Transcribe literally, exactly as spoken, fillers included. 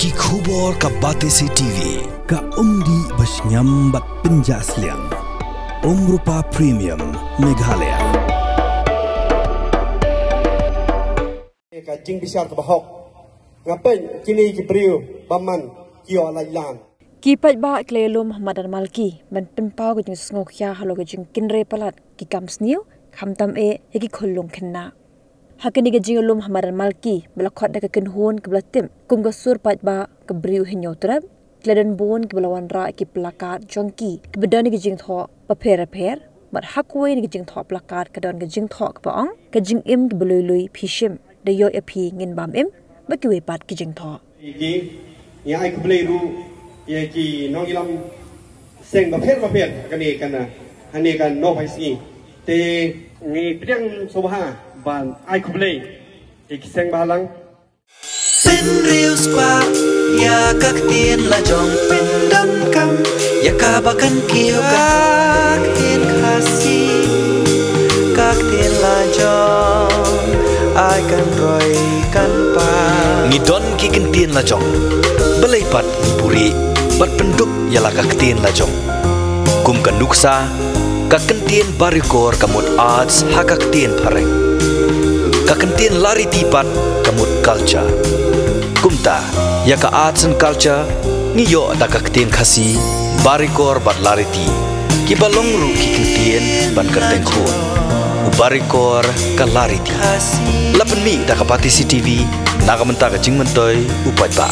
Ki khubor ka Batesi T V. Ka umdih ba shngiam bad pynjah sliang. Umrupa Premium Meghalaya. Ka jingbishar kaba hok. Nga pyn kine ki briew ba man ki ïoh lait lang. Ki paidbah ki la ïalum ha madan Malki ban pynpaw ka jingsngewkhia halor ka jingkynre palat ki kam sniew khamtam eh ïa ki khyllung khynnah. Ha kane ka jingïalum ha madan Malki ba la khot da ka kynhun kaba la tip kum ka sur paidbah ka briew Hynñiewtrep, ki la don bun kiba la wanrah ki plakat jong ki kiba don ïa ki jingthoh bapher bapher. Bad ha kawei na ki jingthoh plakat ka don ka jingthoh kaba ong ka jingim kiba lui lui phi shim da ïoh ïa phi ngin bam im. Bad kiwei pat ki jingthoh. Ki ngi ai khublei ruh ïa ki nongïalam seng bapher bapher kane kan hane kan Nohphaisngi. Te ngi pdiang sngewbha ban ai khublei ïa ki seng bahalang. Pynriewspah ïa ka ktien la jong, pyndonkam ïa kaba kan kiew ka ktien Khasi, ka ktien la jong, ai kan roi kan pa. Ngi don ki kyntien la jong, balei pat ngi buhrieh bad pynduk ïa la ka ktien la jong. Kum ka nuksa, ka kyntien Barikor ka mut arts ha ka ktien phareng. Ka kyntien Lariti pat ka mut culture. Kumta, ïa ka arts and culture ngi ïoh da ka ktien Khasi, Barikor bad Lariti, kiba long ruh ki kyntien ban kyrteng khun. U Barikor, ka Lariti. La pynmih da ka Batesi T V na ka bynta ka jingmyntoi u paidbah.